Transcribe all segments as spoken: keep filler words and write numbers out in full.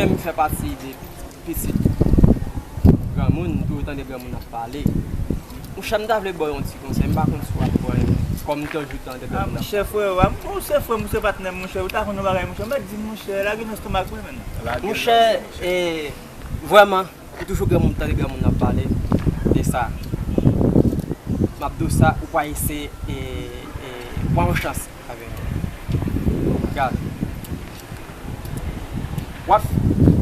menm m fè pati de pitit granmoun, m toujou tande granmoun ap pale. Monchè, m ta vle ba w yon ti konsèy, m pa konn si w ap pran l, kòm m toujou tande granmoun ap pale. Monchè, frè, ou se frè m, ou se patnè m, monchè, ou ta konn yon bagay, monchè, ou mèt di m, monchè, lage nan stomak mwen, menn. Monchè, e, vrèman, m toujou granmoun, tande granmoun ap pale de sa. M ap di w sa, ou pa eseye, e, e, pran yon chans avè m. Gad. W ap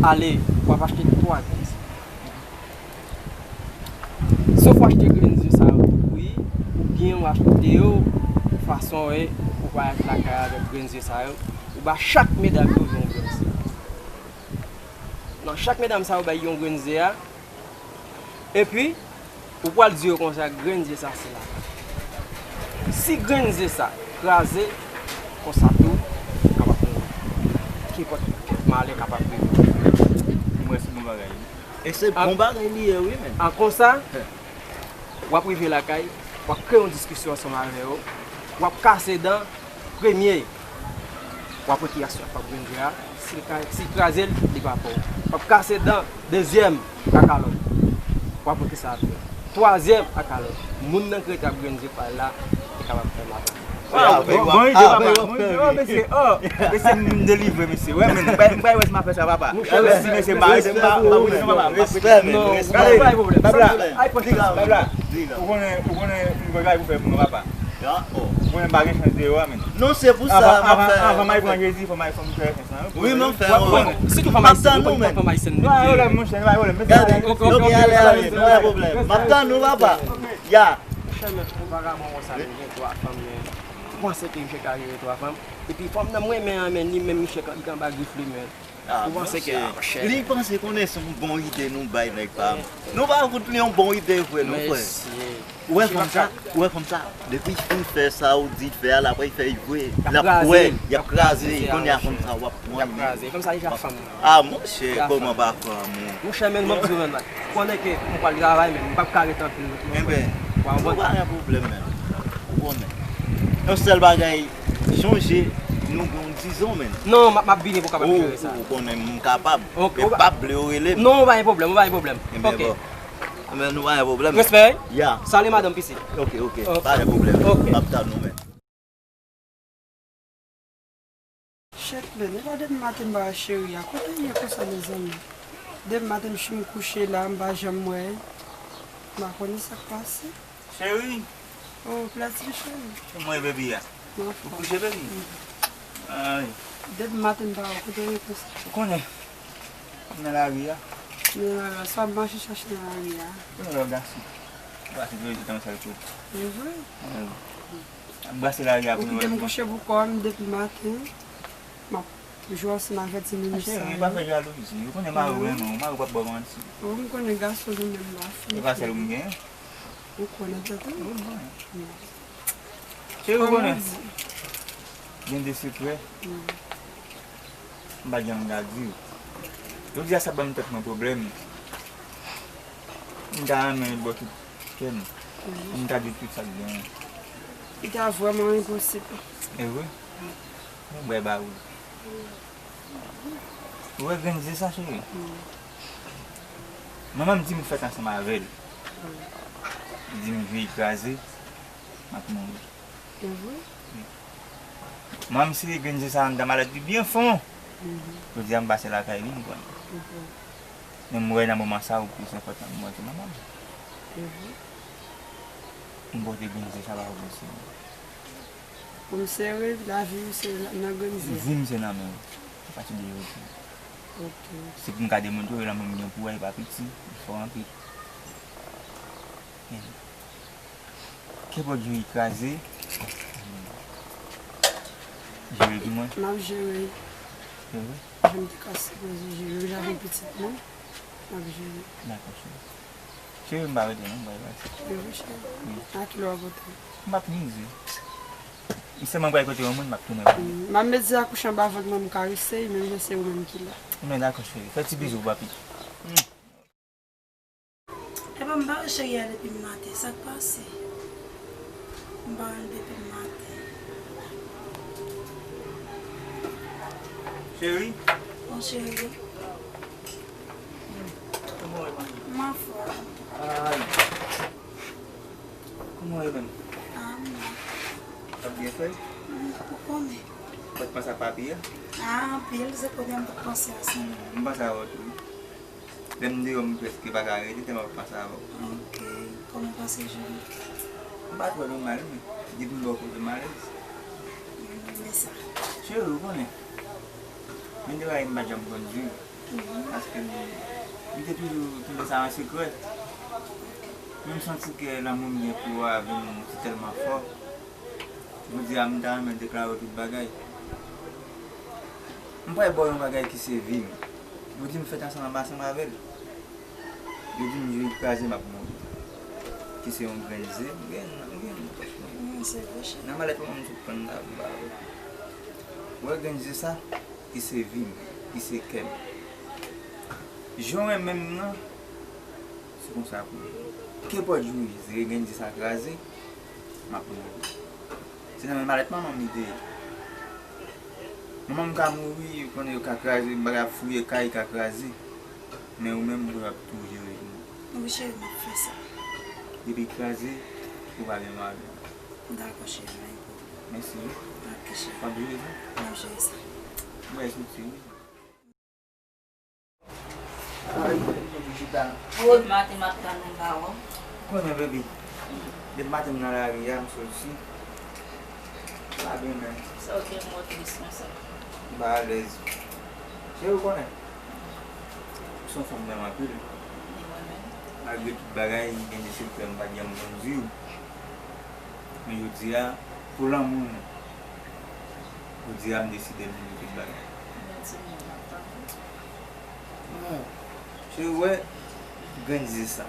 ale, w ap achte twa grenn zye. Swa w achte grenn zye sa yo pou bouyi, oubyen w achte yo fason e ou vwayaj lakay avèk grenn zye sa yo, ou ba chak medam yo yon grenn zye. Nan chak medam sa yo bay yon grenn zye a, epi ou pral di yo konsa, grenn zye sa se la. Si grenn zye sa kraze, konsa tou, ou kapab mouri. Kenpòt malè kapab rive w. Mwen se bon bagay. E se bon bagay li ye, wi, men. An konsa, w ap rive lakay, w ap kreye yon diskisyon ansanm avè yo, w ap kase dan premye, w ap wè ki aksyon ap grenn zye a, si l ka, si l kraze l, li pa pa w. W ap kase dan dezyèm, kakalòt, w ap wè ki sa ap fè. Twazyèm, kakalòt, moun nan ki rete ap grenn zye pa l la, li kapab fè mal. Bon, bon ide, papa. Bon ide, oh, mesye, oh, mesye, m delivre, mesye. Wè, men, m bay, m bay wè si m ap fè sa, papa. Mèsi, mesye, m pa rete, m pa, m pa rete, non, papa. Respè, men, respè. Gade, papa, papa, ou konnen, ou konnen, m bagay pou fè pou nou, papa. Ou konnen m pa gen chans deyò a, men. Non, se pou sa, m ap fè. Anvan, anvan m al pran Jezi, fò m al, fò m fè referans lan, wi. Wi, men m fè, wi. Sitou fanm ayisyen, nou konn pran fanm ayisyen. Pa pwoblèm, monchè, pa pwoblèm. Gade, ok, ok, ale, ale, nou pa gen pwoblèm. M ap tann ou, papa. Ya. Monchè, men, yon vagabon konsa, li gen twa fanm, men. Ou panse ke misye ka jere twa fanm? Epi fanm nan m renmen an, men li menm misye ka, li anba grif li, men. Ou panse ke, ah, monchè. Li panse konnen se yon bon ide nou bay nèg pa m. Nou pa fout li yon bon ide vre, non, frè. Ou wè fanm sa, ou wè fanm sa, depi fin fè sa ou di fè a, l ap fè vre. L ap kwè, y ap kraze, kounye a fanm sa w ap pran li. Y ap kraze. Fanm sa deja fanm. Ah, monchè, kòman pa fanm ou? Monchè, men, m ap di w, men, konnen ke m pral travay, men m p ap ka rete anpil non, non, frè. Enben, ou pa gen pwoblèm, men. Ou konnen. Yon sèl bagay, chonje, nou gen yon dizon, men. Non, m ap, m ap vini pou w kapab jere sa. Ou konnen m kapab. Ok. E pa vle ou rele m. Non, ou pa gen pwoblèm, ou pa gen pwoblèm. Enben, bon. Enben, nou pa gen pwoblèm. Respè. Ya. Salye madanm pitit. Ok, ok. Pa gen pwoblèm. Ok. M ap tann ou, men. Shit, men, e pa depi maten m pa wè cheri a. Kote l ye konsa, mezanmi? Depi maten m chim kouche la, m pa janm wè l. M pa konnen sa k pase. Cheri! Oh, plati cheri. Se mwen, baby a. Ou kouche, baby? Ay. Depi maten m pa wè w, kote w ye konsa? Ou konnen. M nan lari a. Nan lari a. Sa w ap mache chache nan lari a? Ou nan lè gason. Ou pa se vre, se tan sa l tou. E vre? Wi. Ap brase lari a pou nou wè. Ou kite m kouche pou kò m depi maten. M ap jwe ansanm avè timoun sa yo. Cheri, pa fè jalouzi. Ou konnen mari w renmen w, mari w p ap ba w manti. Wi, m konnen gason nou menm la. E pa sèl ou m genyen. Ou konnen tèt ou. Wi, m konnen. Cheri, ou konnen. Gen de sekrè. M pa janm ka di w. Jodi a sa ban m tèt mwen pwoblèm. M ta renmen bò tout kè m. M ta di tout sa k gen. Li ta vrèman enposib. E vre? Bon, bye bye, wi. Ou wè grenn zye sa, cheri? Manman m di m fèt ansanm avè l. Li di m vye kraze, m ap mouri. E vre? Wi. Manman m sere grenn zye sa anndan malèt li byen fon. Jodi a m pase lakay li, m pran l. Men m wè nan moman sa ou plis enpòtan pou mwen ke manman m. E vre? M pote grenn zye sa ba ou, mesye. Pou m sere, lavi m se nan grenn zye. Vi m se nan men w. A pati de jodi. Ok. Se pou m ka demontre w lanmou m gen pou ou a, li pa piti, li fò anpil. Kenpòt jou li kraze, jere pou mwen. M ap jere. Se vre? Jan m te ka sipoze jere. Deja gen pitit mwen, m ap jere. Dakò, cheri. Cheri, m pa rete non, bay bay. Se vre, cheri. Wi. A kilè w ap antre? M p ap mize. M sèlman pral kote yon moun, m ap tounen pou li. M ap mete akouche anba vant mwen, m karese l, menm jan se ou menm ki la. Men dakò, cheri. Fè ti bizou pou papi. Epa, m pa wè cheri a depi maten, sa k pase? M pa wè l depi maten. Cheri? Bon, cheri. Kòman w ye, manmi? M anfòm. Ay. Kòman w ye menm? Ah, m la. W ap byen fè? Mm, ou konnen. Ou pa t panse a papi a? Ah, anpil, se premye m t ap panse a sa menm. M panse a ou tou. Lè m deyò, m prèske pa ka rete, tèlman m ap panse avè w. Ok. Kòman w pase jounen? M pa twò nòmal, men. Depi m bò kote m alèz. M renmen sa. Cheri, ou konnen. Gen de bagay m pa t janm konn di w, paske m te toujou kenbe sa an sekrè. Men m santi ke lanmou m gen pou ou a vin si tèlman fò. Jodi a, m ta renmen deklare w tout bagay. M prale ba w yon bagay ki se vi m. Yo di m fèt ansanm anba ansanm avè l. Yo di m jou li kraze, m ap mouri. Ki se yon grenn ze, m gen, m gen nan pòch mwen. Hmm, se vre, cheri. Nan malèt mwen, m sot pran l la, m ba ou. Ou wè grenn ze sa, ki se vi m, ki se kè m. Jan w renmen m nan, se konsa pou m ye. Kenpòt jou ze, grenn ze sa kraze, m ap mouri. Se nan men malèt manman m li te ye. Manman m ka mouri, ou konnen yo ka kraze, bagay ap fouye kay, ka kraze. Men ou menm, ou ap tou jere li. Wi, cheri, m ap fè sa. Depi l kraze, ou pa gen mari. Dakò, cheri, pa gen pwoblèm. Mèsi, wi. Ok, cheri. W ap jere sa? M ap jere sa. Ou wè, soti, wi. Depi maten m ap tann ou m pa wè w. Konnen, baby. Depi maten m nan lari a, m soti. Pa byen menm. Sa w gen m wè w tris konsa? M pa alèz. Cheri, ou konnen. Ou se yon fanm m renmen anpil. Ni mwen menm. Malgre tout bagay, gen de sekrè m pa t janm konn di w. Men jodi a, pou lanmou nou, jodi a, m deside m di nou tout bagay. Mèsi, m ap tann ou. Bon, cheri, ou wè, grenn ze sa.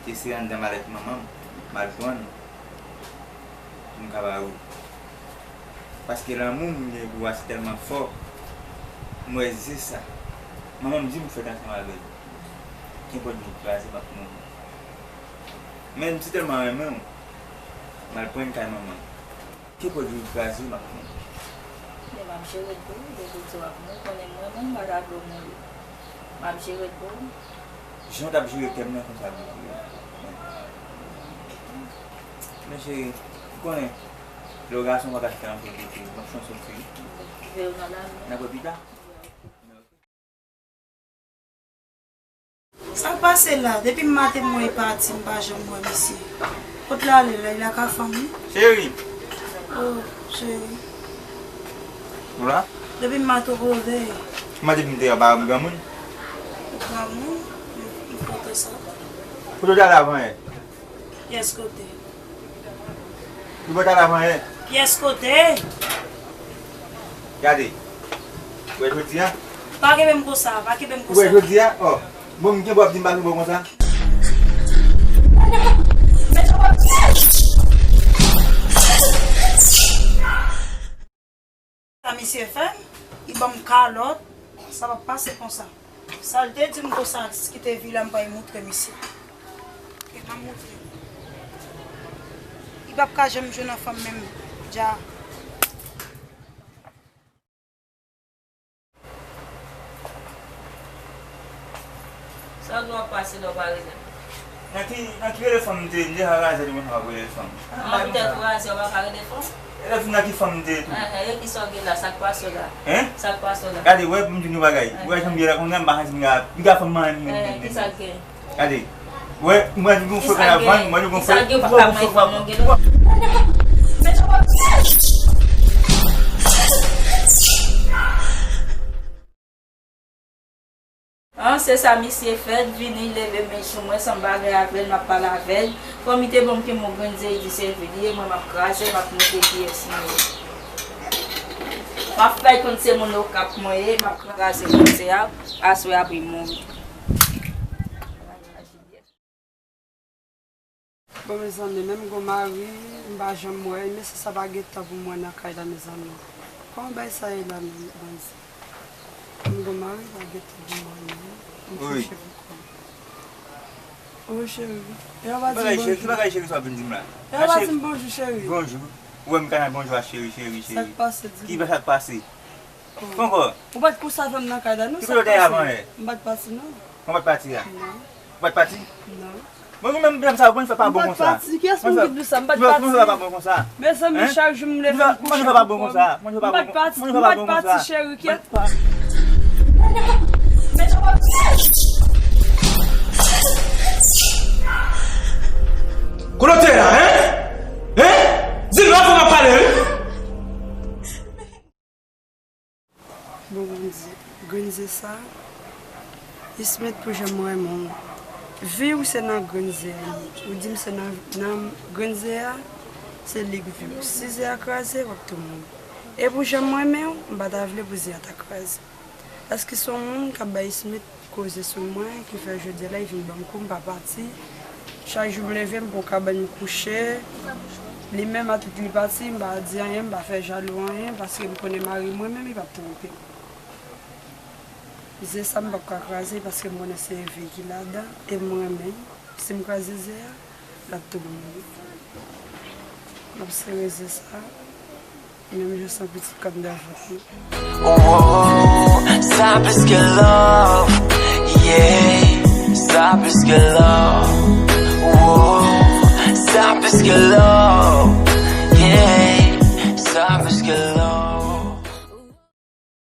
Te se anndan malèt manman m, m al pran l, pou m ka ba ou. Paske lanmou m gen pou ou a se tèlman fò, m wè ze sa. Manman m di m fèt ansanm avè l. Kenpòt jou l kraze, m ap mouri. Men m si tèlman renmen w, m al pran l kay manman m. Kenpòt jou l kraze, m ap mouri. Men m ap jere l pou ou, depi w di w ap mouri, konnen mwen menm m pa ta vle w mouri. M ap jere l pou ou. Jan w t ap jere kè m nan konsa pou ou. Men cheri, ou konnen, lè w gason w pa ka chita nan yon sèl kote, w ap fè yon sòti. N ap wè pita. Sa k pase la? Depi maten m wè li pati, m pa janm wè misye. Kot l ale la? Li lakay fanm li? Cheri. Oh, cheri. Ou la? Depi maten ou kote? Maten m te anba granmoun. Granmoun? M, m kote sa. Kote w te ale avan yè? Pyès kote? Ou pa t al avan yè? Pyès kote? Gade. Ou wè jodi a? Pa kenbe m konsa, pa kenbe m konsa. Ou wè jodi a? Oh. Bon, m kenbe w ap di m pa kenbe w konsa. Sa misye fè m, li ban m kalòt, sa p ap pase konsa. Sa l te di m konsa, kite vi la, m pral moutre misye. Ok, m ap moutre. Li p ap ka janm jwenn yon fanm menm, dja. Sa w ap pase la w pa rele m? Nan ki, nan ki rele fanm m te ye? M deja razè depi w ap rele fanm. Ah, poutèt ou razè, w pa ka rele fanm? Rele fanm nan ki fanm m te ye tou? Ah, e kisa w gen la? Sa k pase w la? Hein? Sa k pase w la? Gade, wè, pou m di nou bagay. Wè, jan m ye la, konn m pa santi m ka, m ka fanm mwen menm. Eh, kisa k gen? Gade. Wè, mwen di gon frekan la vann, mwen di gon frekan. Kisa gen pa ka mwen fanm mwen gen? An, se sa misye fè, vini leve men sou mwen san m pa gen avè l, m ap pale avè l. Kòm li te ban m kenbe yon grenn ze, li di se vi li ye, mwen m ap kraze, m ap montre kiyès li ye. M ap fè l konn se moun Okap mwen ye, m ap kraze moun se a, aswè apre m mouri. Bon, mezanmi, menm gon mari, m pa janm wè, mesye sa pa gen tan pou mwen nan kay la, mezanmi. Kòman bagay sa ye la menm, bandi? Menm gon mari, pa gen tan pou mwen, non. M fouche pou kò m. Oh, cheri. E w pa di m bonjou. Ki bagay, cheri, sa w ap vin di m la? E w pa di m bonjou, cheri. Bonjou. Ou wè m ka nan bonjou a, cheri, cheri, cheri. Sa k pase, di m? Ki sa k pase? Fè ankò. Ou pa t konsa avè m nan kay la, non, sa k pase? M pa t pati, non. Ou pa t pati a? Non. Ou pa t pati? Non. Mwen menm, menm sa, mwen fè pa bon konsa. M pa t pati. Kiyès moun ki di sa? M pa t pati. Mwen fè pa bon konsa. Mezanmi, chak jou m leve m kouche pou kò m. Mwen fè pa bon konsa. M pa t pati, m pa t pati, cheri, kiyès? Kote w te la, hein? Hein? Di m la pou m ap pale, wi. Bon, Grenn ze sa, Ismet, pou jan m renmen w. Vi w se nan grenn ze a li ye. Ou di m se nan, nan grenn ze a, se li k vi w. Si ze a kraze, w ap tou mouri. E pou jan m renmen w, m pa ta vle pou ze a ta kraze. Paske se yon moun k ap bay Ismet koze sou mwen, ki fè jodi a la, li vin ban m kou, m pa pati. Chak jou m leve, m pran kabann m kouche. Li menm, atout li pati, m pa di anyen, m pa fè jalou anyen, paske m konnen mari m, mwen menm, li p ap twonpe m. Ze sa m p ap ka kraze paske m konnen se vi ki ladan e m renmen. Si m kraze ze a, l ap tou mouri. M ap sere ze sa, menm jan san pitit kòm nan vant mwen. Wow, sa plis ke love, yeah. Sa plis ke love, wow. Sa plis ke love, yeah. Sa plis ke love.